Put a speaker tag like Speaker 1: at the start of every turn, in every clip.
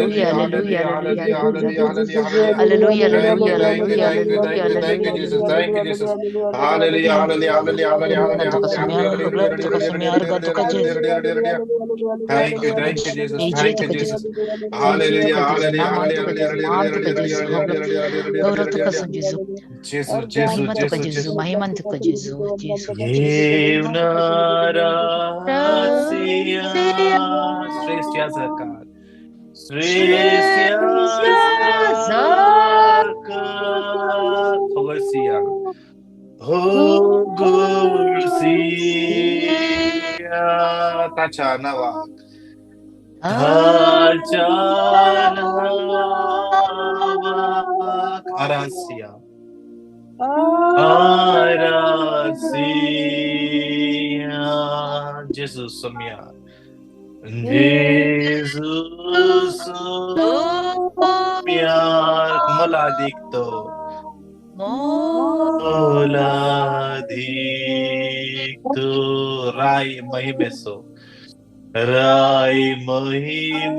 Speaker 1: Hallelujah,
Speaker 2: hallelujah,
Speaker 1: hallelujah,
Speaker 2: hallelujah,
Speaker 1: hallelujah.
Speaker 2: Hallelujah, hallelujah.
Speaker 1: Hallelujah,
Speaker 2: Thank you,
Speaker 1: hallelujah,
Speaker 2: thank you,
Speaker 1: hallelujah,
Speaker 2: thank you, thank you,
Speaker 1: hallelujah,
Speaker 2: thank you,
Speaker 1: hallelujah.
Speaker 2: Jesus, thank you, Jesus. Hallelujah, hallelujah, hallelujah, hallelujah, hallelujah,
Speaker 1: Ganto
Speaker 2: hallelujah,
Speaker 1: kasumyar, hogla to kasumyar, ganto ka Jesu.
Speaker 2: hallelujah. Thank you, thank you, Jesus,
Speaker 1: Eje
Speaker 2: thank
Speaker 1: to
Speaker 2: you,
Speaker 1: ka
Speaker 2: Jesus.
Speaker 1: Jesu. Eje to
Speaker 2: Hallelujah,
Speaker 1: ka Jesu.
Speaker 2: hallelujah,
Speaker 1: Naman to
Speaker 2: hallelujah,
Speaker 1: ka Jesu.
Speaker 2: hallelujah,
Speaker 1: Man to ka
Speaker 2: hallelujah,
Speaker 1: Jesu.
Speaker 2: hallelujah,
Speaker 1: Hogla.
Speaker 2: hallelujah,
Speaker 1: Gaurav to
Speaker 2: hallelujah.
Speaker 1: kasum Jesu.
Speaker 2: Jesus, Jesus,
Speaker 1: Mahima to ka
Speaker 2: Jesus,
Speaker 1: Jesu.
Speaker 2: Jesus.
Speaker 1: Mahiman to ka Jesu. Jesu, Jesu.
Speaker 2: येवनारासिया श्रेष्ठ याजकार, श्रेष्ठ याजकार, होगळसिया, होगळसिया, ताच्या नावाक, ताच्या नावाक आरासिया, आरासिया, जेजू सोम्या, जेजू सोम्या, मोलादीक तो, मोलादीक तो, राय महिमेसो, राय महिमेसो,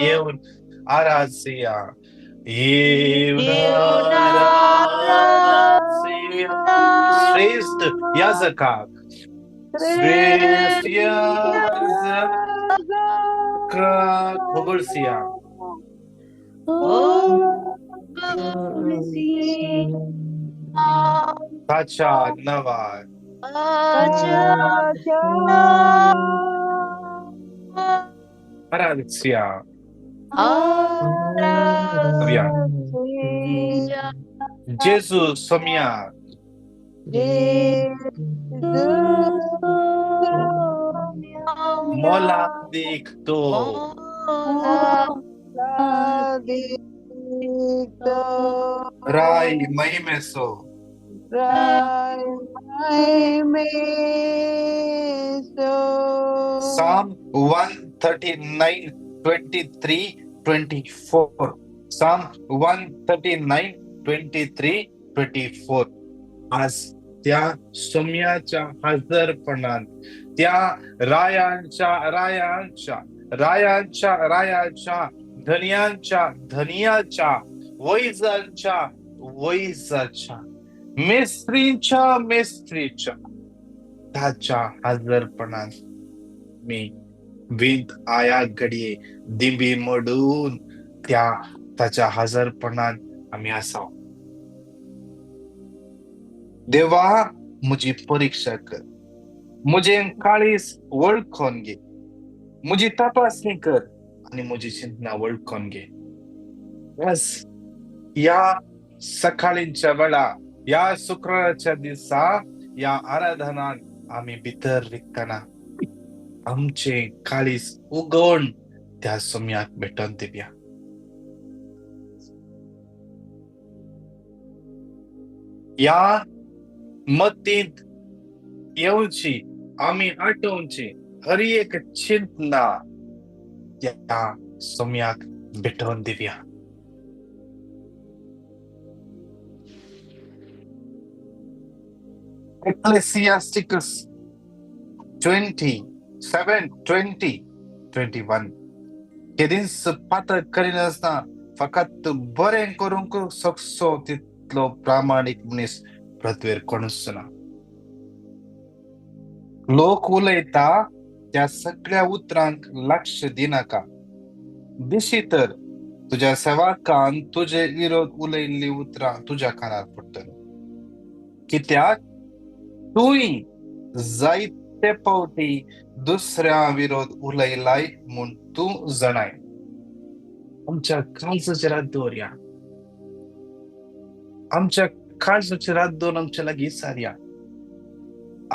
Speaker 2: येवन आरासिया, येवन आरासिया, श्रेष्ठ याजकाक, श्रेष्ठ याजकाक, होगळसिया, ताच्या नावाक, आरासिया, जेजू सोम्या, मोलादीक तो, राय महिमेसो, Psalm 139, 23, 24. Psalm 139, 23, 24. आज त्या सोम्याच्या हजरपणात, त्या रायांच्या रायांच्या, रायांच्या रायाच्या, धनियांच्या धनियाच्या, वैजांच्या वैजाच्या, मेस्त्रींच्या मेस्त्रीच्या, ताच्या हजरपणात मी विंत आया घडये दिंबी मोडून त्या ताच्या हजरपणात आमी आसा. देवा म्हजी परिक्षा कर, म्हजें काळीज वळखून घे, म्हजी तपासणी कर आनी म्हजी चिंतना वळखून घे. बस ह्या सकाळींच्या वेळा, ह्या शुक्राराच्या दिसा, ह्या आराधनान आमी भितर रिगतना आमचे काळीज उगोवन त्या सोम्याक भेटोवन दिवया. ह्या मतींत येवची, आमी आठोवची हर एक चिंतना त्या सोम्याक भेटोवन दिवया. Ecclesiasticus 27, 20, 21. केदींच पातक करिनासतना फकत बरें करूंक शकचो तितलो प्रामाणीक मनीस पृथ्वीर कोणूच ना. लोक उलयता त्या सगळ्या उतरांक लक्ष दिनाका, दिशी तर तुज्या सेवकान तुजे विरोध उलयल्ली उतरां तुज्या कानार पडटली. कित्याक तूंय जायते फावटी दुसऱ्या विरोध उलयलाय म्हूण तूं जाणाय. आमच्या काळजाचेर हात दवरया, आमच्या काळजाचेर हात दवरून आमच्या लागीं सारया.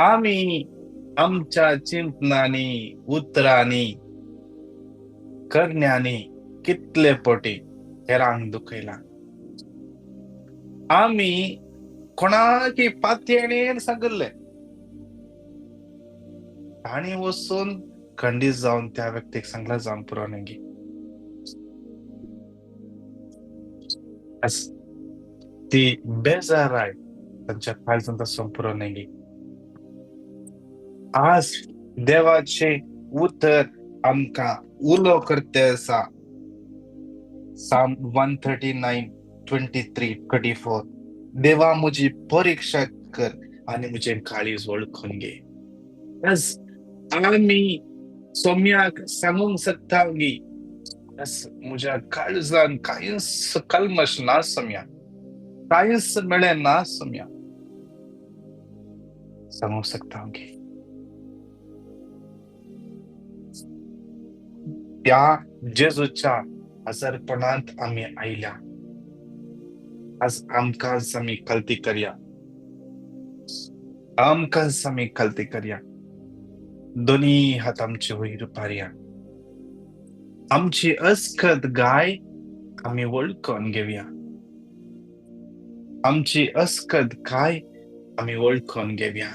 Speaker 2: आमी आमच्या चिंतनांनी, उतरांनी, करण्यांनी कितले फावटी हेरांक दुखयला. आमी कोणाकी पातयेणेन सांगिल्लें, तांणी वचून खंडीत जावन त्या व्यक्तीक सांगला जावन पुरो न्ही. ती बेजाराय तांच्या काळजांत आसून पुरो न्ही. आज देवाचें उतर आमकां उलो करते आसा. Psalm 139, 23, 24. देवा म्हजी परिक्षा कर आनी म्हजें काळीज वळखून घे. आज आमी सोम्याक सांगूंक शकता की म्हज्या काळजान कांयच कल्मश ना सोम्या, कांयच मेळ्ळें ना सोम्या, सांगूंक शकता की त्या जेजूच्या हजरपणांत आमी आयल्या. आज आमकां आमी कल्ती करया, आमकां आमी कल्ती करया. दोनी हात आमचे वयर पारया, आमची अस्कत गाय आमी वळखून घेवया, आमची अस्कत गाय आमी वळखून घेवया.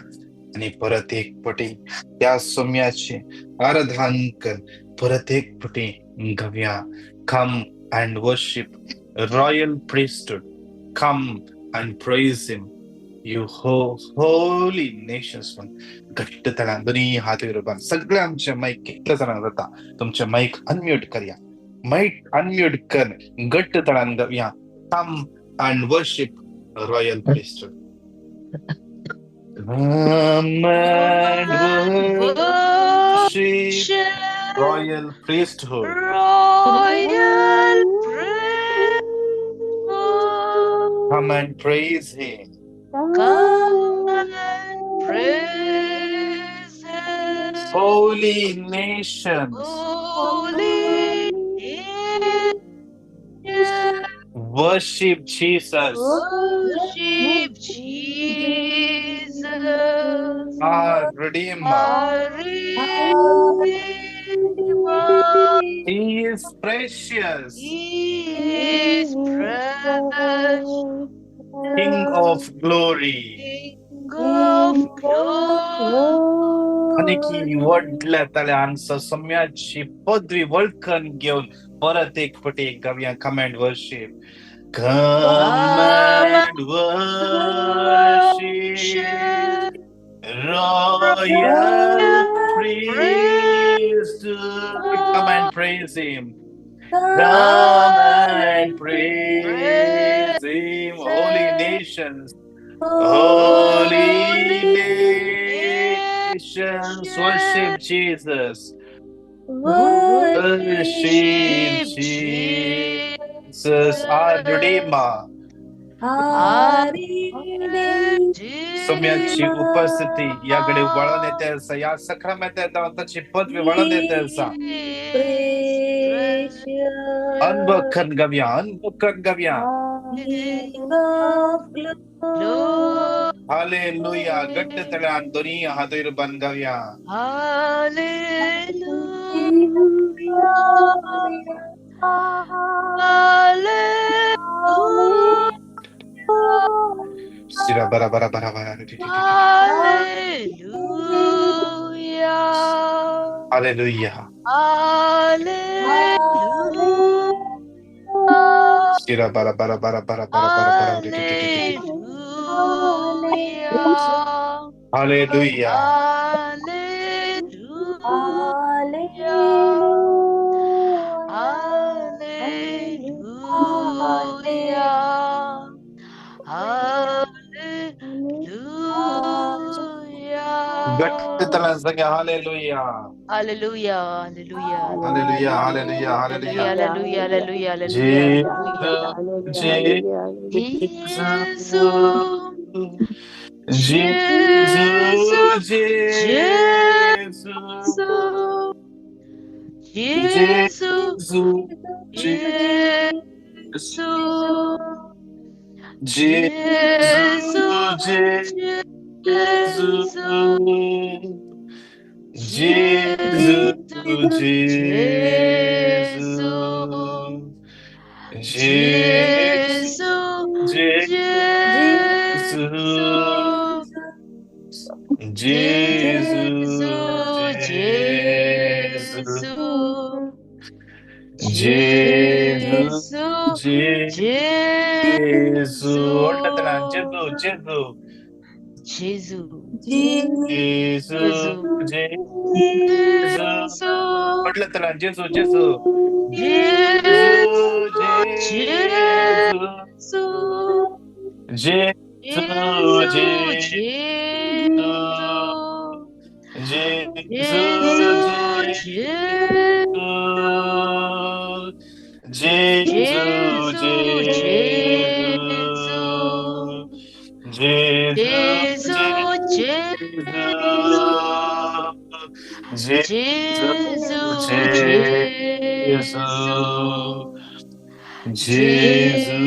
Speaker 2: आनी परत एक पटी त्या सोम्याची आराधन कर, परत एक पटी गावया. Come and worship royal priesthood, come and praise him, you holy nations. घट्ट तळान दोन्ही हात वयर सगळे आमचे मायक कितले जाणांक जाता तुमचे मायक अनम्यूट करया, मायक अनम्यूट कर, घट्ट तळान गावया. Come and worship royal priesthood. Come and worship royal priesthood.
Speaker 1: Royal priesthood.
Speaker 2: Come and praise him.
Speaker 1: Come and praise him.
Speaker 2: Holy nations.
Speaker 1: Holy nations.
Speaker 2: Worship Jesus.
Speaker 1: Worship Jesus.
Speaker 2: Our Redeemer.
Speaker 1: Our Redeemer.
Speaker 2: He is precious.
Speaker 1: He is precious.
Speaker 2: King of glory.
Speaker 1: King of glory.
Speaker 2: आनी की व्हडल्या तल्यान सोम्याची पदवी वळखून घेवन परत एक पटी गावया. Come and worship. Come and worship royal priesthood. Come and praise him. Come and praise him. Holy nations, holy nations, worship Jesus. Worship Jesus, our Redeemer. सोम्याची उपस्थिती याकडे वळण येते असा, या सक्रमात त्याची पदवी वळण येते असा. अनबखन गावया, अनबखन गावया. हालेलुया. घट्ट तळ्यान दोन्ही हात वयर बंद गावया.
Speaker 1: हालेलुया.
Speaker 2: शिरा बरा बरा बरा बरा.
Speaker 1: Hallelujah.
Speaker 2: Hallelujah.
Speaker 1: Hallelujah.
Speaker 2: शिरा बरा बरा बरा बरा बरा बरा बरा.
Speaker 1: Hallelujah.
Speaker 2: Hallelujah.
Speaker 1: Hallelujah. Hallelujah. Hallelujah.
Speaker 2: घट्ट तळान सांगा hallelujah.
Speaker 1: Hallelujah. Hallelujah.
Speaker 2: Hallelujah. Hallelujah. Hallelujah.
Speaker 1: Hallelujah. Hallelujah. Hallelujah.
Speaker 2: Jesus,
Speaker 1: Jesus,
Speaker 2: Jesus,
Speaker 1: Jesus,
Speaker 2: Jesus,
Speaker 1: Jesus,
Speaker 2: Jesus,
Speaker 1: Jesus,
Speaker 2: Jesus,
Speaker 1: Jesus,
Speaker 2: Jesus,
Speaker 1: Jesus,
Speaker 2: Jesus,
Speaker 1: Jesus,
Speaker 2: Jesus. Jesu,
Speaker 1: Jesus,
Speaker 2: Jesu,
Speaker 1: Jesus,
Speaker 2: Jesu. व्हडल्या तरान जेजू जेजू जेजू जेजू जेजू जेजू जेजू जेजू जेजू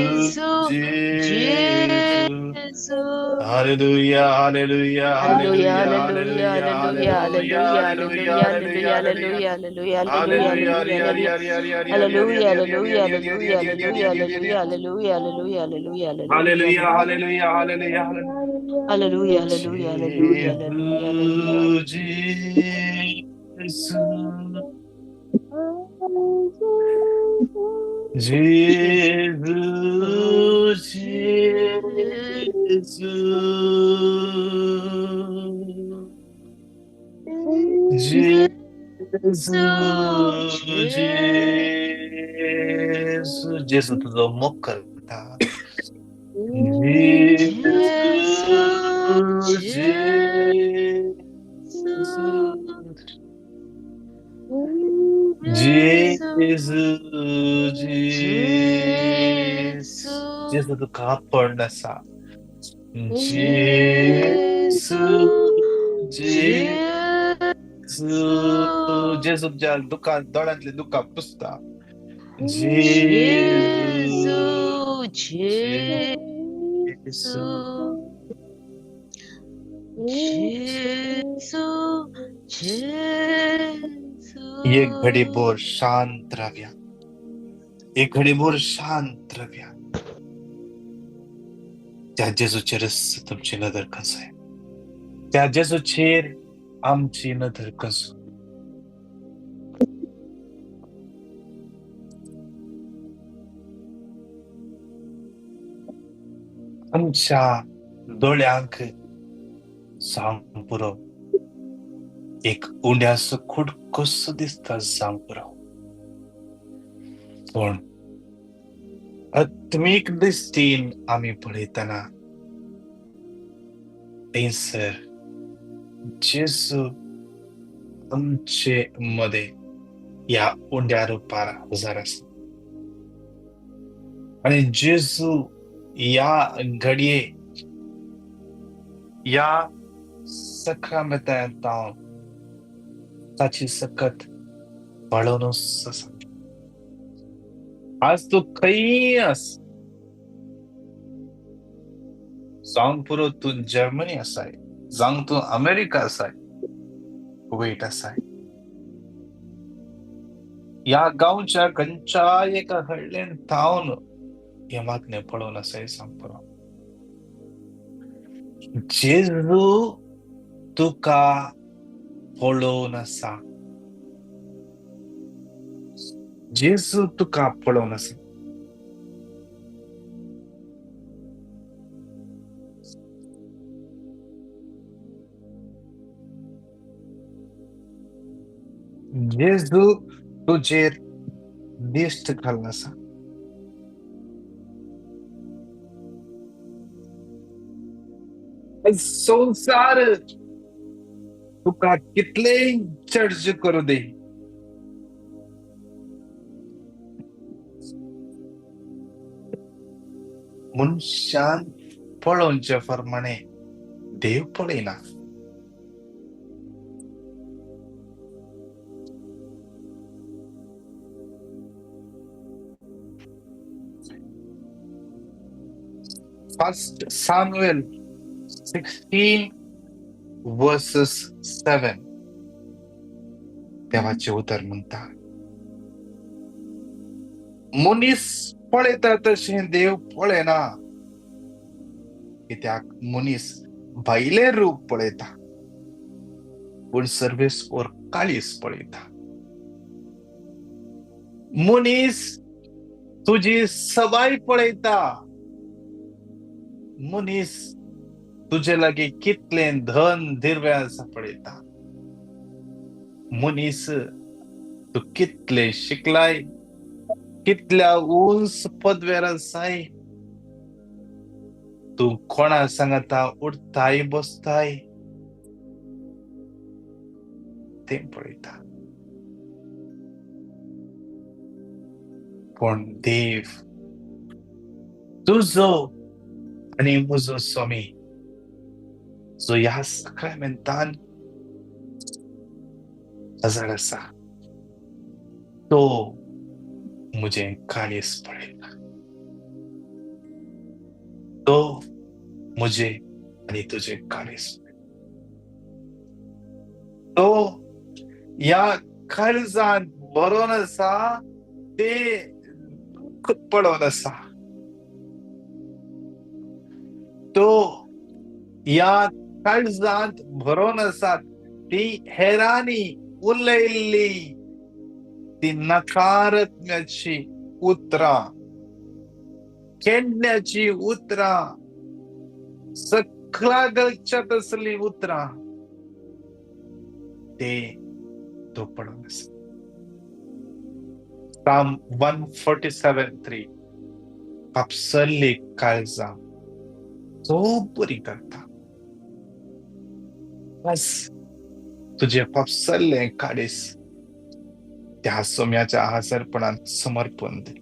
Speaker 2: जेजू। Hallelujah, hallelujah, hallelujah, hallelujah, hallelujah, hallelujah, hallelujah, hallelujah, hallelujah, hallelujah, hallelujah, Jesus, Jesus, Jesus, Jesus, Jesus, जेजू तुजो मोग करता। जेजू, जेजू, जेजू, जेजू, जेजू तुका आपण आसा। जेजू, जेजू, जेजू तुज्या दुकान दोळ्यांतले दुकां पुसता। जेजू, जेजू, एक घडी बोर शांत राव्या, एक घडी बोर शांत राव्या। त्या जेजूचेरच तुमची नदर कसय, त्या जेजूचेर आमची नदर कसो। आमच्या दोळ्यांक जावंक पुरो एक उंड्याचो कुडकोसो दिसता जावंक पुरो, पूण आत्मीक दृश्टीन आमी पळयतना थंयसर जेजू आमचे मदें ह्या उंड्या रुपार हजर आसा। आनी जेजू ह्या घडये ह्या सक्रामेंतांत ताची सकत पळोवनूच आसा। आज तूं खंय आस, जावंक पुरो तूं जर्मनी आसाय, जावंक तूं अमेरिका आसाय, कुवेट आसाय, ह्या गांवच्या खंयच्याय एका हळ्ळेन थावन हे मागणें पळोवन आसाय जावंक पुरो, जेजू तुका पळोवन आसा, जेजू तुका पळोवन आसा। जेजू तुजेर दिश्ट घालून आसा। संवसार तुका कितलेय चर्च करूं दी, मनशान पळोवचे प्रमाणे देव पळयना। First Samuel 16 verses 7 देवाचें उतर म्हणटा, मनीस पळयता तशें देव पळयना, कित्याक मनीस भायलें रूप पळयता पूण सर्वेस्पर काळीज पळयता। मनीस तुजी सबाय पळयता, मनीस तुजे लागीं कितलें धन दिर्वे आसा पळयता, मनीस तूं कितले शिकलाय, कितल्या उंच पदवेर आसाय, तूं कोणा सांगता उठताय बसताय तें पळयता. पूण देव तुजो आनी म्हजो स्वामी जो ह्या साक्रामेंतान हजर आसा तो म्हजें काळीज पळयता, तो म्हजें आनी तुजें काळीज पळयता. तो ह्या काळजांत भरोन आसा ते दुख्ख पडोवन आसा. तो ह्या काळजांत भरोन आसा ती हेरांनी उलयल्ली ती नकारात्म्याची उतरां, केंडण्याची उतरां, सकला गलच्यात असली उतरां ते तो पडोवन आसा. Psalm 147:3 कापसल्ली काळजां तो बरी करता. बस तुजें फापसल्लें काळीज त्या सोम्याच्या हजरपणांत समर्पण दी.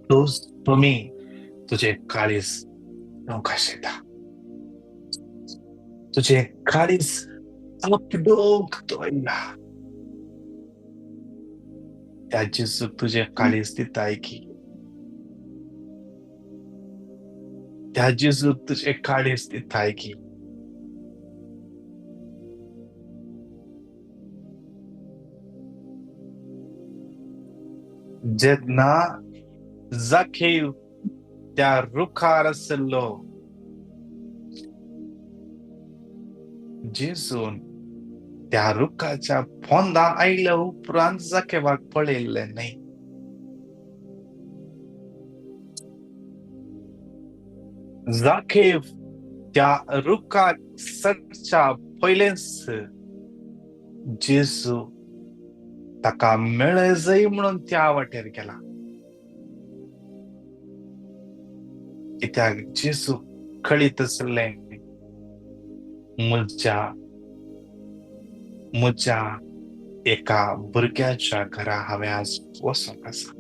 Speaker 2: तो तुमी तुजें काळीज नवकाशेता, तुजें काळीज आपडोवंक तो आयला. त्या जेजूक तुजें काळीज दिताय की, त्या जेजूक तुजें काळीज दिताय की. जेन्ना जाखेव त्या रुखार आशिल्लो, जेजून त्या रुखाच्या पोंदा आयल्या उपरांत जाकेवाक पळयल्लें न्हय. जाकेव त्या रुखाक चडच्या पयलेंच जेजू ताका मेळजय म्हणून त्या वाटेर गेला. कित्याक जेजू कळीत आसलें म्हज्या म्हज्या एका भुरग्याच्या घरा हांवें आज वचोंक आसा.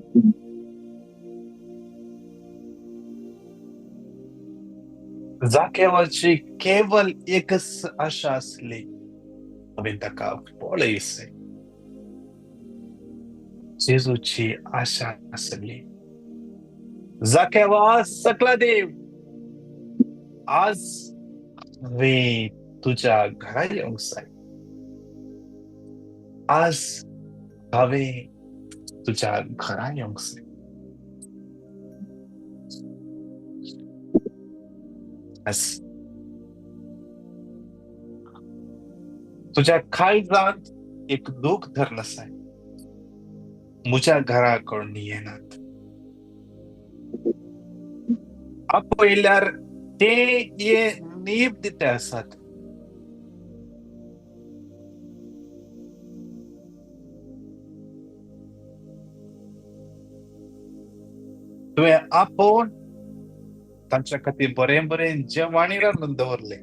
Speaker 2: जाकेवाची केवल एकच आशा आसली, हांवें ताका पळयसे. जेजूची आशा आसली, जाकेवा सकला देव आज हांवें तुज्या घरा येवंक जाय, आज हांवें तुज्या घरा येवंक जाय. आज तुज्या काळजांत एक दूख धरून आसाय, म्हज्या घरा कडून येनात. आपयल्यार ते हे नेम दिते आसात. तुवें आपोवन तांच्या खातीर बरें बरें जेवण रांदून दवरलें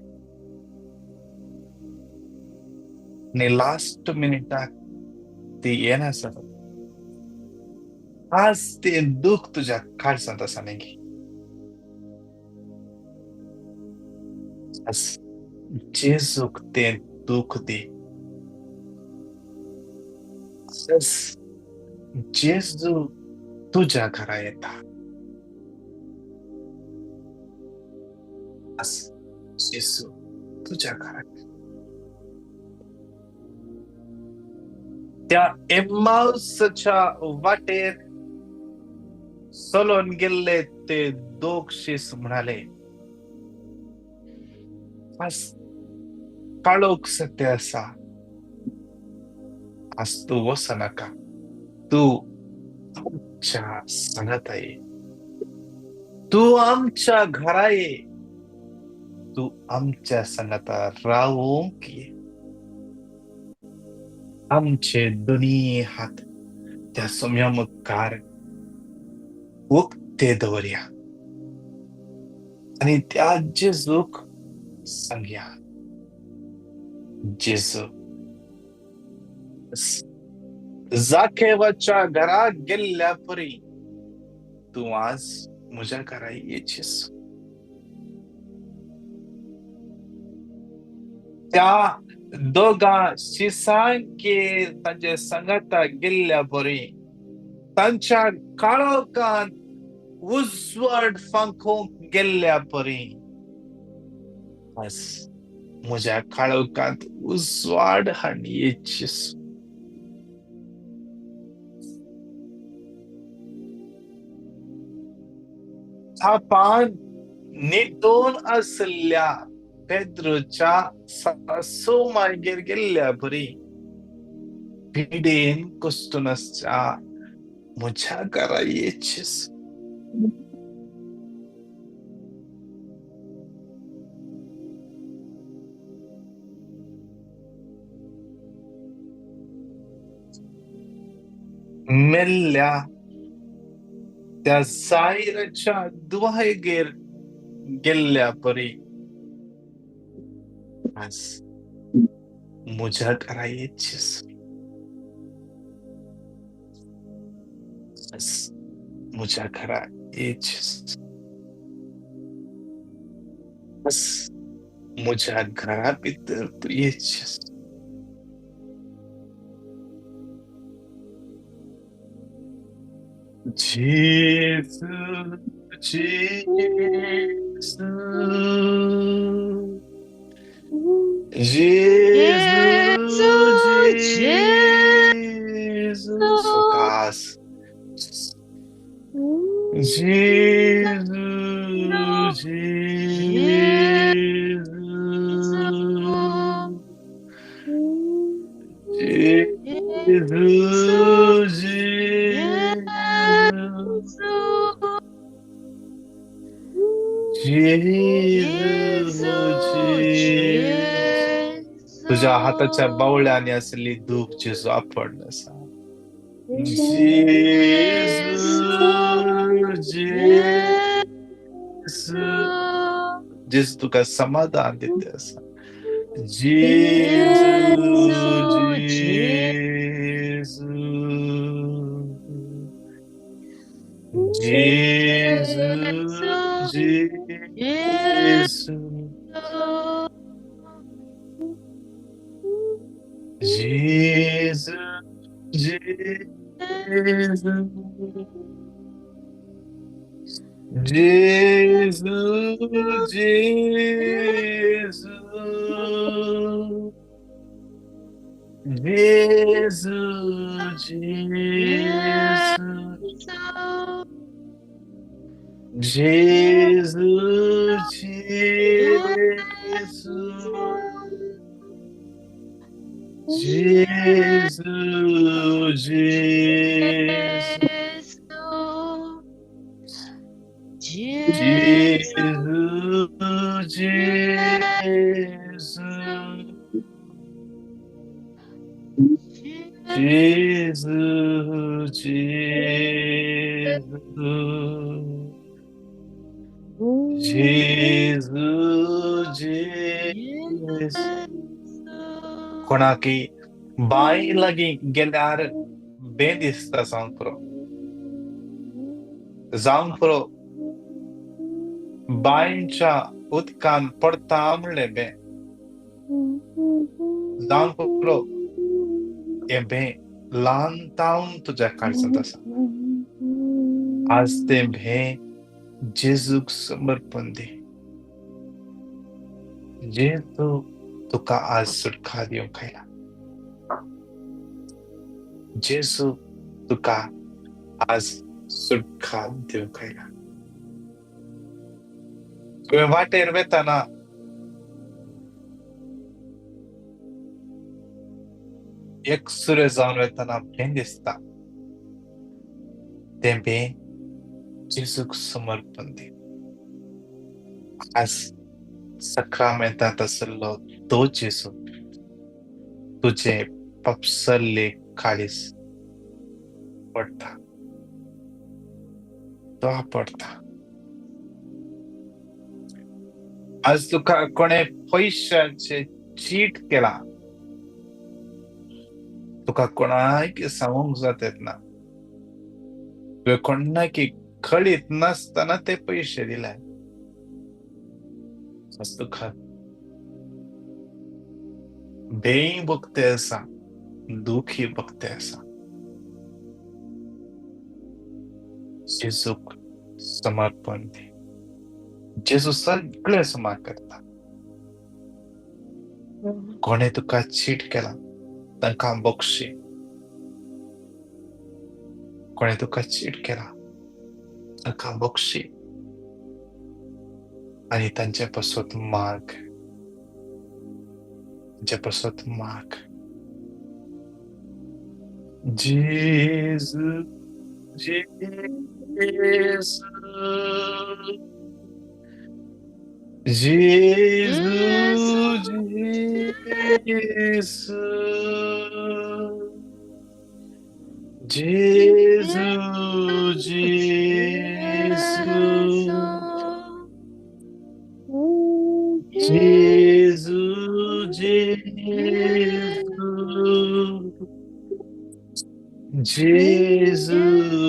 Speaker 2: आनी लास्ट मिनिटाक ती येनासत. आज तें दूख तुज्या काळजांत आसा न्ही. आज जेजूक तें दूख दी. आज जेजू तुज्या घरा येता. आज जेजू तुज्या घरा येता. त्या एम्माउसाच्या वाटेर चलोन गेल्ले ते दोग शीस म्हणाले, आज काळोख सत्य आसा, आज तूं वचनाका, तूं आमच्या सांगाता ये. तूं आमच्या घरा ये, तूं आमच्या सांगाता रावूंक ये. आमचे दोनी हात त्या सोम्या मुखार उक्ते दवरया आनी त्या जेजूक सांगया, जेजू जाकेवाच्या घरा गेल्ल्या परी तूं आज म्हज्या घरा ये जेजू. त्या दोगां शिसांगेर तांचे सांगाता गेल्ल्या परी तांच्या काळोखांत उजवाड फांकूंक गेल्ल्या परी आज म्हज्या काळोखांत उजवाड हाड ये जेजू. थापान न्हिदून आशिल्ल्या पेद्रूच्या सासू मागीर गेल्ल्या बरी पिडेन कोस्तून आसच्या म्हज्या घरा ये जेजू. मेल्ल्या त्या जायराच्या दुवायगेर गेल्ल्या परी आज म्हज्या घरा ये जेजू. आज म्हज्या घरा ये जेजू. आज म्हज्या घरा भितर तूं ये जेजू. जेजू जेजू जेजू जेजू सुकास जेजू जेजू जेजू जेजू जेजू. तुझ्या हाताच्या बावळ्याने असली दूख जेजू आपण आसा. जेजू जेजू जेजू तुका समाधान दिता आसा. जेजू जेजू जेजू जेजू जेजू जेजू जेजू जेजू जेजू जेजू जेजू जेजू जेजू जेजू जेजू जेजू जेजू जेजू. कोणाकी बांय लागीं गेल्यार बें दिसता जावंक पुरो, जावंक पुरो बांयच्या उदकान पडता म्हणलें बें, जावंक पुरो हें बें ल्हान तावन तुज्या काळजांत आसा. आज तें भें जेजूक समर्पण दी. जेजू तुका आज सुटका दिवंक आयला. जेजू तुका आज सुटका दिवंक आयला. तुवें वाटेर वेतना एकसुरे जावन वेतना भें दिसता, तें भें जेजूक समर्पण दी. आज सक्रामेंतांत आशिल्लो तो जेजू तुजें पपसल्ले काळीज पडटा, तो पडटा. आज तुका कोणे पयशांचे चीट केला, तुका कोणाक सांगूंक जाता ना, तुवें कोणाक कळीत नासतना ते पयशे दिले. आज तुका बेय भोगते आसा, दुखी भोगते आसा. जेजूक समर्पण दी. जेजू सगळे समा करता. कोणे तुका चीट केला तांकां बक्षी, कोणे तुका चीट केला तांकां बक्षी आनी तांचे पासत माग, तांचे पासत माग. जेजू जेजू जेजू जेजू जेजू जेजू जेजू जेजू जेजू.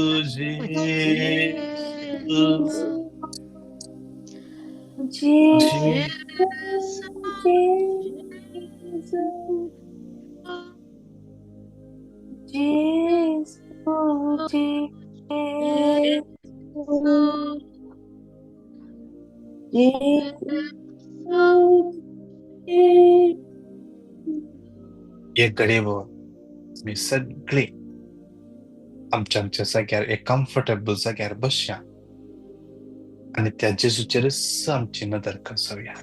Speaker 2: एक गरीब मी सगळी आमच्या आमच्या जाग्यार एक कम्फर्टेबल जाग्यार बसया आनी त्या जेजूचेरच आमची नदर कसोवया.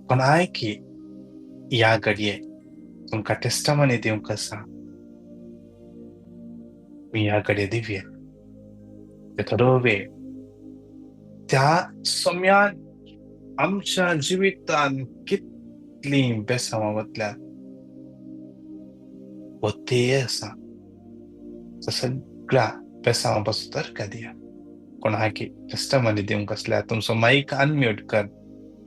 Speaker 2: कोणाय की ह्या घडये तुमकां टेस्टमनी दिवंक आसा, मी ह्या घडये दिवया. ते थोडो वेळ त्या सम्यान आमच्या जिवितान कितलीं बेसांवां वतल्यात हो ते आसा सगळ्या बेसांवां पासून तर्का दिया. कोणाकी टेस्टमनी दिवंक आसल्यार तुमचो मायक अनम्यूट कर,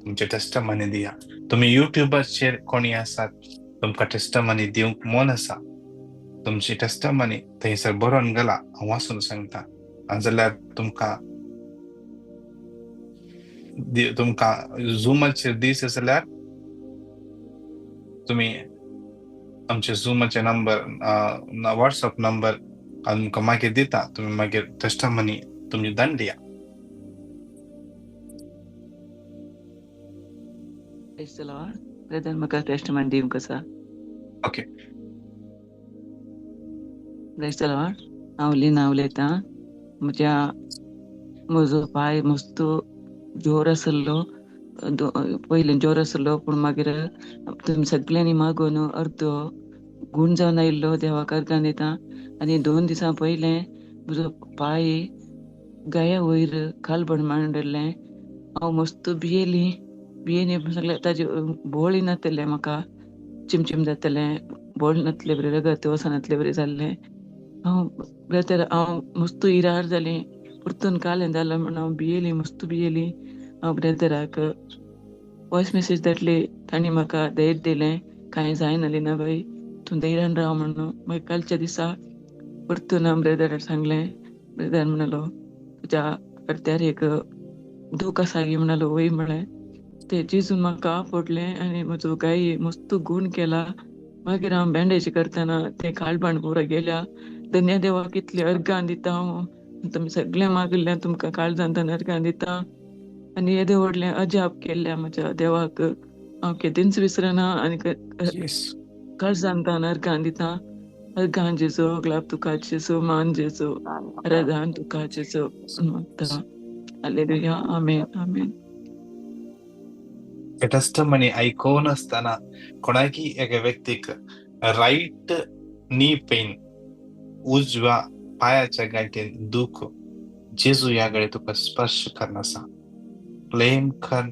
Speaker 2: तुमचे टेस्टमनी दिया. तुमी युट्यूबाचेर कोणी आसात तुमकां टेस्टमनी दिवंक मन आसा, तुमची टेस्टमनी थंयसर बरोवन घाला, हांव वाचून सांगता. आनी जाल्यार तुमकां तुमकां झुमाचेर दीस जाल्यार तुमी आमचे झुमाचे नंबर, वॉट्सअप नंबर हांव तुमकां मागीर दिता, तुमी मागीर टेस्टमनी तुमची धाडून दिया.
Speaker 3: ब्रदर म्हाका टेस्टमनी दिवंक आसा.
Speaker 2: ओके.
Speaker 3: Praise the Lord. हांव लिना उलयतां. म्हज्या म्हजो पांय मस्त जोर आसलो, पयलीं जोर आसलो, पूण मागीर तुमी सगल्यांनी मागून अर्दो गूण जावन आयिल्लो. देवाक अर्गां दिता. आनी 2 दिसां पयलें म्हजो पांय गया वयर खालबण मांडलें. हांव मस्त भियेली, भियेली सगळें ताजे बोळ नातलें, म्हाका चिमचिम जातलें, बोळ नातले बरें, रगत वचनातले बरें जाल्लें. हांव ब्रदर हांव मस्त इरार जालें, परतून कालें जालें म्हूण हांव भियेली, मस्त भियेली. हांव ब्रदराक वॉयस मेसेज धाडली, तांणी म्हाका धैर्य दिलें, कांय जायना लिना बाई, तूं धैर्यान राव म्हणून. मागीर कालच्या दिसा परतून हांव ब्रदराक सांगलें. ब्रदर म्हणलो तुज्या अर्द्यार एक दूख आसा गी म्हणलो, वय म्हळें. ते जेजून म्हाका आपडलें आनी म्हजो गाय मस्त गूण केला. मागीर हांव बँडेज करतना तें काळबाण पुरो गेल्या. धन्य देवाक कितली अर्गां दिता हांव, तुमी सगळें मागिल्लें तुमकां काळजांतल्यान अर्गां दिता. आनी येदें व्हडलें अजाप केल्लें म्हज्या देवाक हांव केदींच विसरना आनी काळजांतल्यान अर्गां दिता. अर्गां जेजू, ग्लाब तुका जेजू, मान जेजू, आराधन तुका जेजू मागता. हालेलुया, आमेन, आमेन.
Speaker 2: टेस्टमनी आयकून आसतना कोणाकी एका व्यक्तीक रायट नी पेन, उजव्या पायाच्या गांठीन दुख जेजू ह्या घडये तुका स्पर्श करना आसा. क्लेम कर,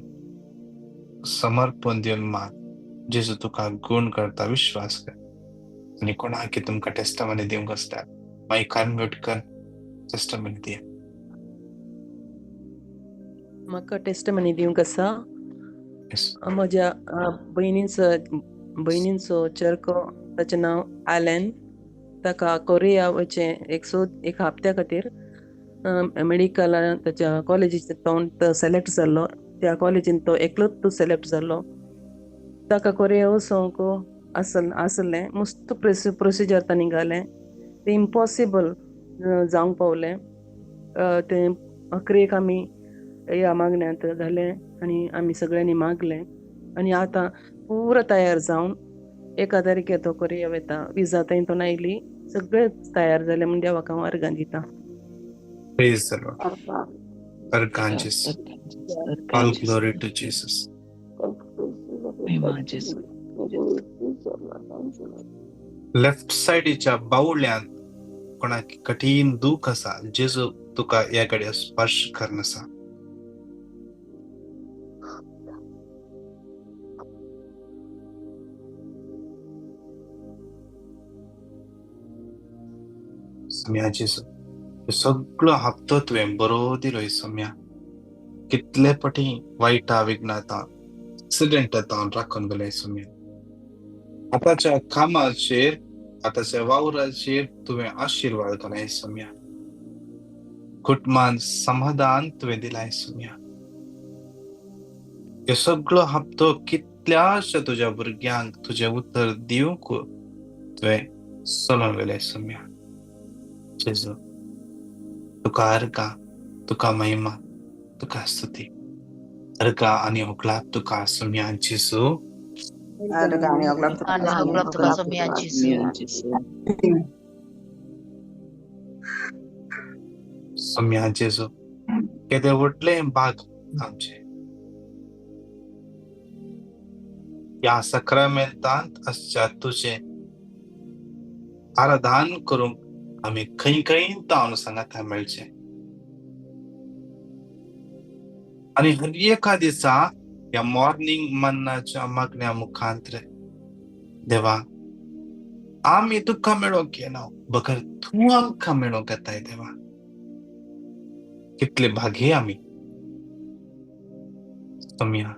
Speaker 2: समर्पण दिवन माग. जेजू तुका गुण करता, विश्वास कर. आनी कोणाक तुमकां टेस्टमनी दिवंक आसल्यार मायक अनम्यूट कर, टेस्टमनी दिया.
Speaker 4: म्हाका टेस्टमनी दिवंक आसा. म्हज्या भयणींचो चरको, ताचें नांव आलन. ताका कोरिया वचें एक हप्त्या खातीर मेडिकला ताच्या कॉलेजीचें तो सिलेक्ट जाल्लो. त्या कॉलेजीन तो एकलोच तो सिलेक्ट जाल्लो. ताका कोरिया वचोंक आसलें मस्त प्रोसिजर तांणी घालें. तें इम्पॉसिबल जावंक पावलें. तें अकरेक आमी ह्या मागण्यांत घालें आनी आमी सगळ्यांनी मागलें आनी आतां पुरो तयार जावन 1 तारखेर तो कोरिया वता. विजा थंय तो आयली, सगळें तयार जालें म्हूण देवाक हांव अर्गां दिता.
Speaker 2: Praise the Lord. अर्गां Jesus. All glory to Jesus. Left सायडीच्या बावळ्यांत कोणाक कठीण दूख आसा, जेजू तुका ह्या घडये स्पर्श करना आसा. सम्या जेजू, सगळो हप्तो तुवें बरो दिलो सम्या. कितले पटी वायटा विघ्नाता एक्सिडेंट तावन राखून गेले सम्या. आतांच्या कामाचेर, आतांच्या वावराचेर तुवें आशिर्वाद घालाय सम्या. कुटुंबान समाधान तुवें दिलाय सम्या. हे सगळो हप्तो कितल्याशा तुज्या भुरग्यांक तुजें उतर दिवंक तुवें चलोवन वेलाय सम्या. जेजू तुका अर्गां, तुका महिमा, तुका स्तुती. अर्गां आनी होगलाप तुका सम्या जेजू. सम्या जेजू, केदें व्हडलें भाग आमचें ह्या सक्रामेंतांत आसच्या तुजें आराधन करूंक आमी खंय खंय तावन सांगाता मेळचें. आनी हर एका दिसा ह्या मॉर्निंग मन्नाच्या मागण्या मुखांत देवा आमी तुका मेळोंक येना, बगर तूं आमकां मेळोंक येताय देवा. कितले भागे आमी सम्या.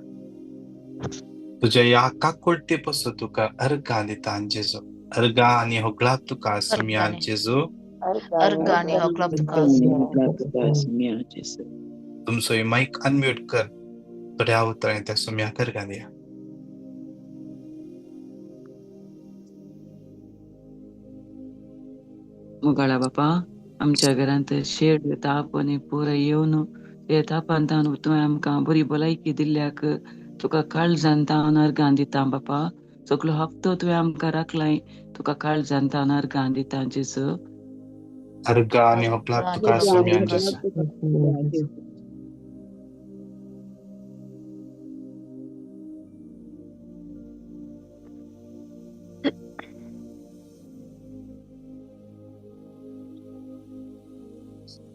Speaker 2: तुज्या ह्या काकुळटे पसून तुका अर्गां दिता जेजू. अर्गां आनी होगळाप तुका सम्या जेजू. तुमचो मायक अनम्यूट कर, थोड्या उतरांनी त्या सम्याक अर्गां दिया.
Speaker 3: मुगाळा बापा, आमच्या घरांत शेड ताप आनी पुरो येवन ते तापान तावन तुवें आमकां बरी भलायकी दिल्ल्याक तुका काळजान तावन अर्गां दिता बापा. सगलो हप्तो तुवें आमकां राखलाय, तुका काळजान तावन अर्गां दिता जेजू.
Speaker 2: अर्गां आनी होगलाप तुका सम्या जेजू.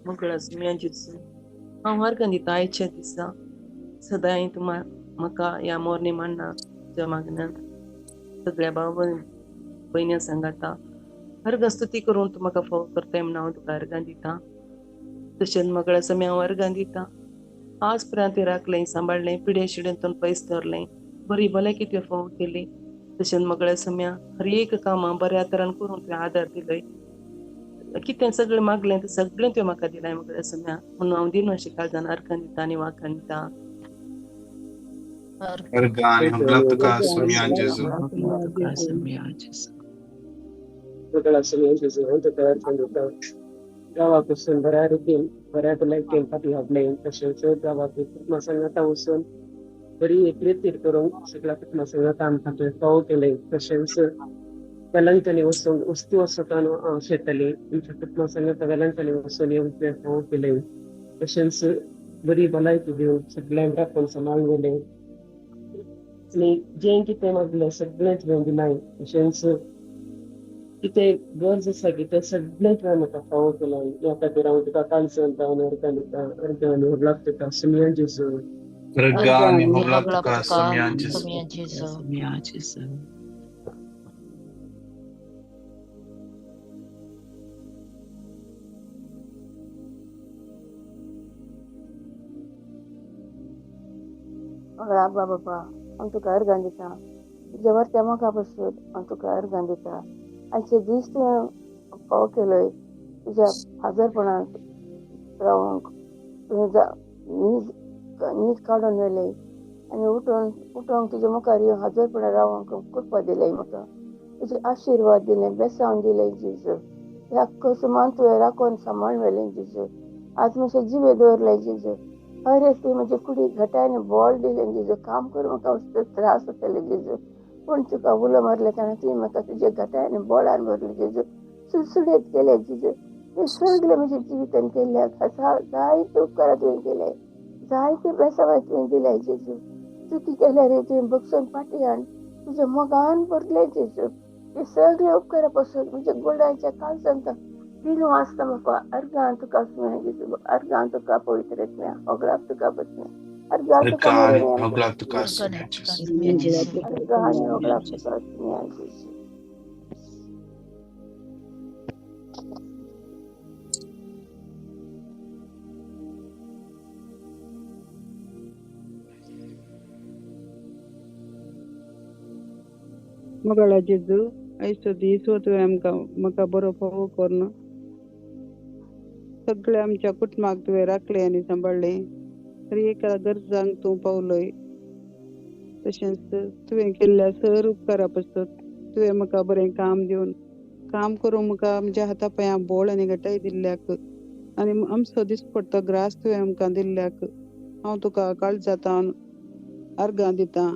Speaker 4: मुगळा सम्या जेजू, हांव अर्गां दिता आयच्या दिसा सदांय तूं म्हाका ह्या मोरनी मांडना तुज्या मागण्यांत सगळ्या भाव भयण्या सांगाता अर्गां स्तुती करून तूं म्हाका फोव करताय म्हूण हांव तुका अर्गां दिता. तशेंच मगळ्या सम्या हांव अर्गां दिता. आज पर्यंत राखलें, सांबाळलें, पिड्या शिड्यांतून पयस दवरलें, बरी भलायकी तुवें फोव केली. तशेंच मगळ्या सम्या हर एक कामां बऱ्या तरान करून तुवें आदार दिलोय. कितें सगळें मागलें तें सगळें तुवें म्हाका दिलाय मगळ्या सम्या. म्हणून हांव दिन अशें काळजान अर्गां दिता आनी वाखाण दिता.
Speaker 2: अर्गां आनी होगलाप तुका सम्या जेजू.
Speaker 5: गांवाक वचून बऱ्या रितीन बऱ्या भलायकेन फाटीं हाडलें. तशेंच गांवाक कुटुंबा सांगाता वचून बरी एकरितीर करूंक सगळ्या कुटुंबा सांगाता आमकां तुवें फावो केलें. तशेंच वेलंकनी वचूंक वस्तू वचतान शेतली आमच्या कुटुंबा सांगाता वेलंकनी वचून येवंक तुवें फावो केलें. तशेंच बरी भलायकी दिवन सगळ्यांक राखून सांबाळून गेलें आनी जें कितें मागलें सगळें तुवें दिलां. तशेंच कितें गरज आसा की तें सगळें तुवें म्हाका फावो केलां. ह्या खातीर हांव तुका काळजान जावन अर्गां दिता. अर्गां आनी होगळाक तुका सुमया जेजू.
Speaker 2: अर्गां आनी होगळाक
Speaker 1: होगळाक
Speaker 2: तुका
Speaker 1: तुका
Speaker 2: सुमया जेजू.
Speaker 1: सुमया जेजू.
Speaker 3: सुमया जेजू.
Speaker 6: आब्बा बाबा, हांव तुका अर्गां दिता. तुज्या वरत्या मोगा पासून हांव तुका अर्गां दिता. आयचे दीस तुवें फावो केलोय तुज्या हाजरपणांत रावंक. तुवें न्हीद न्हीद काडून व्हेलें आनी उठून उठोंक तुज्या मुखार येवन हाजरपणां रावंक कृपा दिलें म्हाका. तुजे आशिर्वाद दिले, बेसांव दिलें जेजू. ह्या सुमान तुवें राखून सांबाळून व्हेलें जेजू. आज म्हजें जिवे दवरलें जेजू. हर एक तुवें म्हजे कुडीक घटाय आनी बळ दिलें जेजू. काम करूं म्हाका त्रास जाताले जेजू, पूण तुका उलो मारले कारणान तुवें म्हाका तुजे घटाय आनी बळान भरलें जेजू. सुडसुडीत केलें जेजू. हें सगळें म्हज्या जिवितान केल्ल्या जायते उपकारां तुवें केले, जायते बेसांवां तुवें दिले जेजू. चुकी केल्यार तुवें बगसून फाटीं हाड तुज्या मोगान भरलें जेजू. हे सगळे उपकारा पासून म्हज्या गोडाच्या काळजांत दिलो आसता म्हाका. अर्गां तुका सुम्या जेजू, अर्गां तुका पवित्र आत्म्या, होगळाक तुका बसम्या, अर्गां तुका
Speaker 2: अर्गां आनी
Speaker 6: मरण्या,
Speaker 2: होगळाक तुका
Speaker 1: अर्गां
Speaker 2: सुमया
Speaker 1: तुका
Speaker 2: जेजू.
Speaker 1: सुमया जेजू.
Speaker 6: अर्गां आनी होगळाक तुका सुम्या जेजू.
Speaker 7: मोगाळा जेजू, आयचो दीस हो तुवें आमकां म्हाका बरो फावो करून सगळ्या आमच्या कुटुंबाक तुवें राखलें आनी सांबाळ्ळें. हर एका गरजांक तूं पावलोय. तशेंच तुवें केल्ल्या सर उपकारा पासत तुवें म्हाका बरें काम दिवन काम करूंक म्हाका म्हज्या हाता पांयां बोळ आनी घटाय दिल्ल्याक आनी आमचो दिसपडटो ग्रास तुवें आमकां दिल्ल्याक हांव तुका काळजांत अर्गां दितां.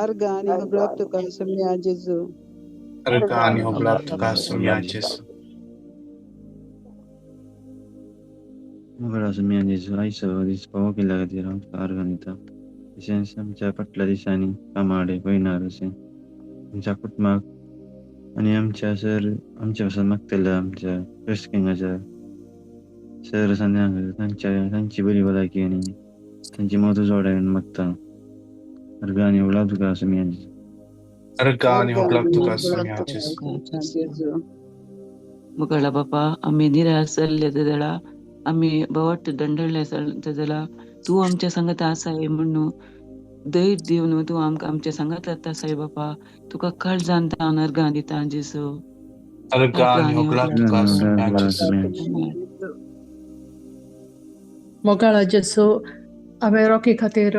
Speaker 7: अर्गां आनी होगळाक तुका सुमया जेजू.
Speaker 2: अर्गां आनी होगळाक
Speaker 1: होगळाक
Speaker 2: तुका
Speaker 1: तुका
Speaker 2: सुमया
Speaker 1: सुमया
Speaker 2: जेजू.
Speaker 8: मोगाळ सुमया जेजू, आयचो दीस फावो केल्ल्या खातीर हांव तुका अर्गां दिता. तशेंच आमच्या फाटल्या दिसांनी कामाडे पयणार अशें आमच्या कुटुंबाक आनी आमच्या सर आमच्या पासून मागतल्या आमच्या क्रिस्ट किंगाच्या सर संद्यांक तांच्या तांची बरी भलायकी आनी तांची मत उजवाडाय मागता. अर्गां आनी होगळाक तुका सुमया जेजू.
Speaker 2: अर्गां आनी
Speaker 7: अर्गां
Speaker 2: होगळाक
Speaker 7: आनी
Speaker 2: तुका
Speaker 7: होगळाक
Speaker 2: सुमया
Speaker 7: तुका
Speaker 2: जेजू.
Speaker 7: सुमया जेजू.
Speaker 3: मुखाला बापा, आमी निराश जाल्ले तेदळा, आमी बवट दंडले तेदळा, तूं आमच्या सांगत आसाय म्हणून धैर्य दिवन तूं आमकां आमच्या सांगात आसाय बापा. तुका काळजान तावन अर्गां दिता जेजू.
Speaker 2: अर्गां
Speaker 3: अर्गां
Speaker 2: आनी
Speaker 3: आनी
Speaker 2: होगळाक
Speaker 3: होगळाक
Speaker 2: तुका
Speaker 8: अर्गां आनी
Speaker 2: सुमया
Speaker 8: होगळाक
Speaker 2: जेजू.
Speaker 8: सुमया जेजू.
Speaker 3: जेजू.
Speaker 9: मोगाळा जेजू, हांवें रॉकी खातीर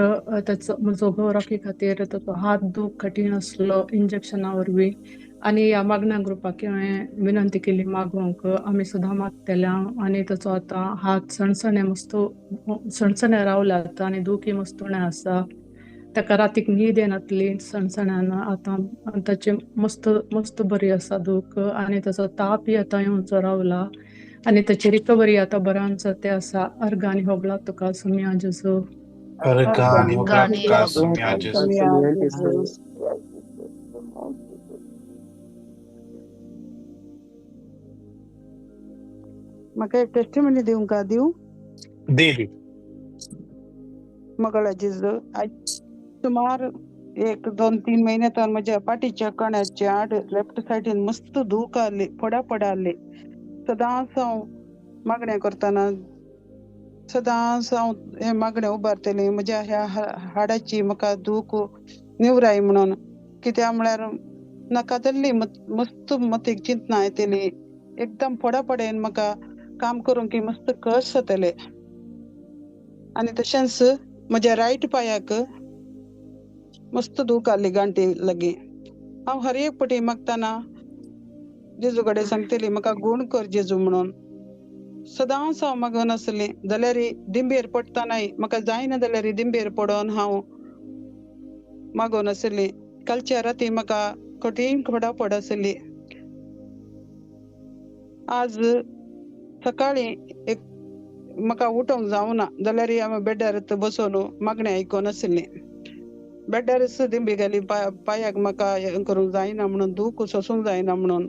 Speaker 9: ताचो म्हजो घोव रॉकी खातीर ताचो हात दूख कठीण आसलो इंजेक्शना वरवीं आनी ह्या मागण्या ग्रुपाक हांवें विनंती केली मागोवंक. आमी सदां मागतले आनी ताचो आतां हात सणसणे मस्त सणसणे रावला आतां आनी दुखी मस्त उणें आसा. ताका रातीक न्हीद येनासली सणसण्यान. आतां ताची मस्त मस्त बरी आसा दूख आनी ताचो तापय आतां येवचो रावला आनी ताची रिकवरी आतां बऱ्यान जाते आसा. अर्गां आनी होगळाक तुका सुमया जेजू.
Speaker 2: अर्गां आनी
Speaker 1: अर्गां
Speaker 2: होगळाक
Speaker 1: आनी
Speaker 2: तुका
Speaker 1: होगळाक
Speaker 2: सुमया जेजू.
Speaker 7: सुमया
Speaker 5: सुमया
Speaker 7: जेजू.
Speaker 5: जेजू.
Speaker 7: म्हाका एक टेस्टिमनी दिवंक का दिवं?
Speaker 2: दी दी.
Speaker 7: मोगाळा जेजू, आयज सुमार 1 2 3 म्हयने तावन म्हज्या पाटीच्या कण्याच्या आड लेफ्ट सायडीन मस्त दूख आहली, फोडा फोडा आहली. सदांच हांव मागणें करतना सदांच हांव हें मागणें उबारतलें म्हज्या ह्या हाडाची म्हाका दूख निवराय म्हणून. कित्याक म्हळ्यार नाका जाल्ली मस्त मतीक चिंतना येतली. एकदम फोडा पडेन म्हाका काम करूंक की मस्त कश जातले. आनी तशेंच म्हज्या रायट पांयाक मस्त दूख आहली गांठी लागीं. हांव हर एक पटी मागतना जेजू कडेन सांगतली म्हाका गूण कर जेजू म्हणून. सदांच हांव मागून आसलें जाल्यार दिंबेर पडटनाय म्हाका जायना जाल्यार दिंबेर पडोन हांव मागून आसलें. कालच्या राती म्हाका कठीण फटाफट आसली. आज सकाळीं एक म्हाका उठोंक जावना जाल्यार हांव बेड्यार बसून मागणें आयकून आसलें. बेड्यारच दिंबी घाली पांयाक म्हाका हें करूंक जायना म्हणून, दूख सोसूंक जायना म्हणून.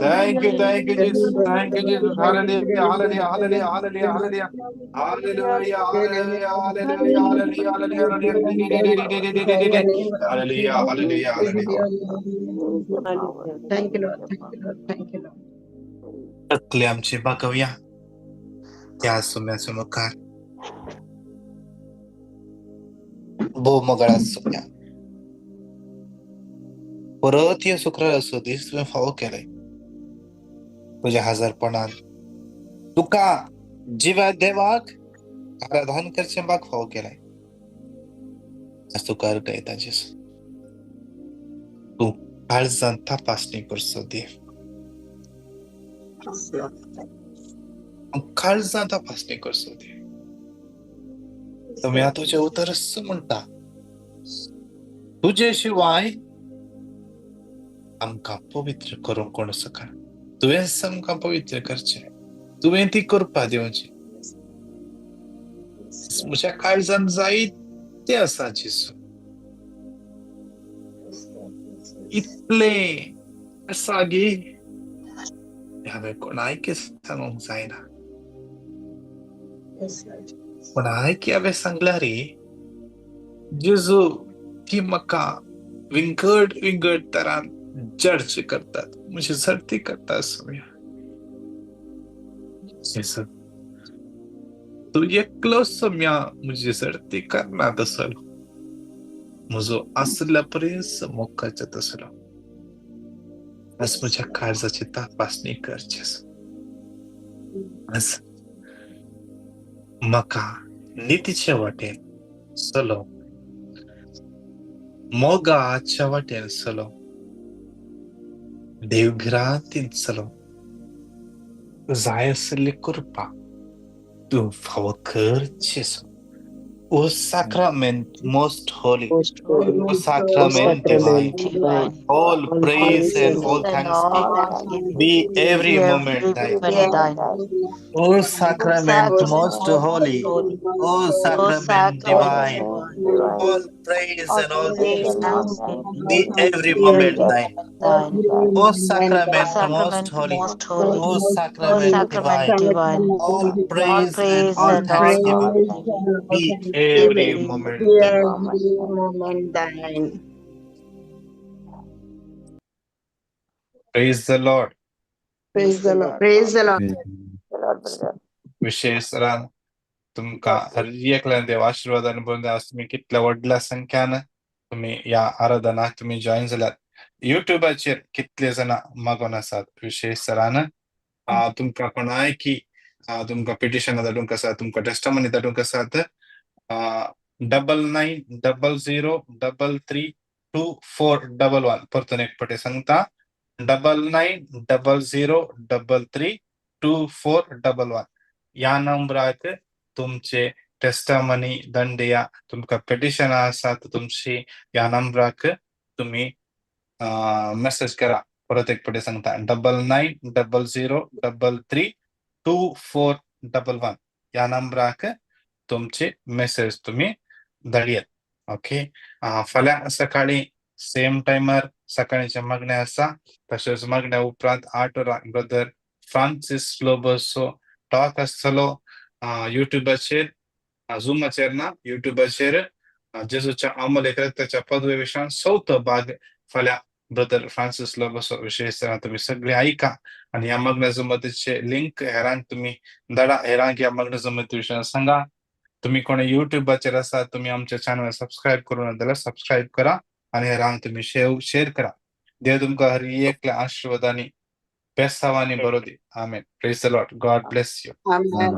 Speaker 2: Thank you, thank you, Jesus. Thank you, Jesus. Hallelujah, hallelujah, hallelujah, hallelujah, hallelujah. Hallelujah, hallelujah, hallelujah, hallelujah, hallelujah, hallelujah, hallelujah, hallelujah.
Speaker 10: Thank you, Lord. Thank you, Lord. Thank you, Lord.
Speaker 2: तकले आमची बागवया त्या सुम्याच्या मुखार भोव मोगाळ सुम्या परत हे शुक्रार असो दीस तुवें फावो केले तुज्या हजारपणान तुका जिव्या देवाक आराधन करचें बाग फावो केलाय. आज तुका अर्घ येता जेजू, तूं काळजान तपासणी करचो देव, काळजान तपासणी करचो देव. तुमी आतां तुजें उतरच म्हणटा, तुजे शिवाय आमकां पवित्र करूंक कोण शकना. तुवेंच आमकां पवित्र करचें, तुवें ती करपा दिवची. म्हज्या काळजान जायते आसा जेजू, इतलें आसा गे हांवें कोणायक सांगूंक जायना. कोणायक हांवें सांगल्यार रे जेजू ती म्हाका विंगड विंगड तरान जज करतात, म्हजी सर्ती करतात. सोम्या जेजू तूं एकलो सोम्या म्हजी सर्ती करना तसलो, म्हजो आसल्या पर्यंत मोगाचो तसलो. आज म्हज्या काळजाची तपासणी कर जेजू. आज म्हाका नितीचे वाटेन चलो, मोगाच्या वाटेन चलो, देवभिरांतीन चलो, जाय आसली कृपा तूं फावो कर जेजू. O sacrament most holy,
Speaker 5: Most holy,
Speaker 2: O sacrament divine,
Speaker 1: Divine.
Speaker 2: all praise and all
Speaker 1: And
Speaker 2: thanksgiving
Speaker 1: all thanksgiving
Speaker 2: be every
Speaker 1: be
Speaker 2: moment
Speaker 1: every
Speaker 2: thine.
Speaker 1: moment thine.
Speaker 2: O
Speaker 1: O
Speaker 2: sacrament most
Speaker 1: sacrament
Speaker 2: holy,
Speaker 1: most holy,
Speaker 2: O
Speaker 1: O
Speaker 2: sacrament
Speaker 1: sacrament
Speaker 2: divine,
Speaker 1: divine,
Speaker 2: all praise
Speaker 1: all
Speaker 2: and all
Speaker 1: praise and
Speaker 2: thanksgiving
Speaker 1: thanksgiving
Speaker 2: be every
Speaker 1: be
Speaker 2: moment
Speaker 1: every
Speaker 2: thine.
Speaker 1: moment thine.
Speaker 2: O
Speaker 1: O
Speaker 2: sacrament most
Speaker 1: sacrament
Speaker 2: holy,
Speaker 1: most holy,
Speaker 2: O
Speaker 1: O
Speaker 2: sacrament
Speaker 1: sacrament
Speaker 2: divine,
Speaker 1: divine,
Speaker 2: all
Speaker 1: all
Speaker 2: praise and
Speaker 1: praise
Speaker 2: all
Speaker 1: and all
Speaker 2: thanksgiving
Speaker 1: thanksgiving
Speaker 2: be
Speaker 1: be
Speaker 2: every
Speaker 1: every
Speaker 2: moment
Speaker 10: Be
Speaker 2: thine.
Speaker 10: every moment thine.
Speaker 2: Praise the Lord.
Speaker 7: Praise the Lord.
Speaker 10: Praise the Lord.
Speaker 2: विशेष तरान तुमकां हर एकल्यान देव आशिर्वादान भरून आज तुमी कितल्या व्हडल्या संख्यान तुमी ह्या आराधनाक तुमी जॉयन जाल्यात. युट्यूबाचेर कितले जाणां मागोन आसात. विशेष तरान तुमकां कोणाय की तुमकां पिटिशनां धाडूंक आसा, तुमकां टेस्टमनी धाडूंक आसात, 9900332411. परतून एक फावटी सांगता, 9900332411. ह्या नंबराक तुमचे टेस्टमनी दंडया, तुमकां पिटिशनां आसात तुमची, ह्या नंबराक तुमी मेसेज करा. परत एक फावटी सांगता, 9900332411. ह्या नंबराक तुमची मेसेज तुमी धाडयात. ओके, फाल्यां सकाळी सेम टायमार सकाळीचें मागणें आसा. तशेंच मागण्या उपरांत 8 वरां ब्रदर फ्रांसीस लोबोसो टॉक आसतलो युट्यूबाचेर, झुमाचेर ना, युट्यूबाचेर जेजूच्या अमूल्य रक्ताच्या पदवी विशयान चवथो भाग फाल्यां ब्रदर फ्रांसीस लोबोसो. विशेष तुमी सगळे आयका आनी ह्या मागण्या जमतीचे लिंक हेरांक तुमी धाडा, हेरांक ह्या मागण्या जमती विशयान सांगा. तुम्ही कोणी युट्यूबाचेर आसा, तुमी आमच्या चॅनल सबस्क्रायब करूं ना जाल्यार सबस्क्रायब करा आनी हेरांक तुमी शेअर करा. देव तुमकां हर एकल्या आशिर्वादांनी बेसावांनी बरो दी. आमेन. Praise the Lord. God bless you.
Speaker 10: Amen.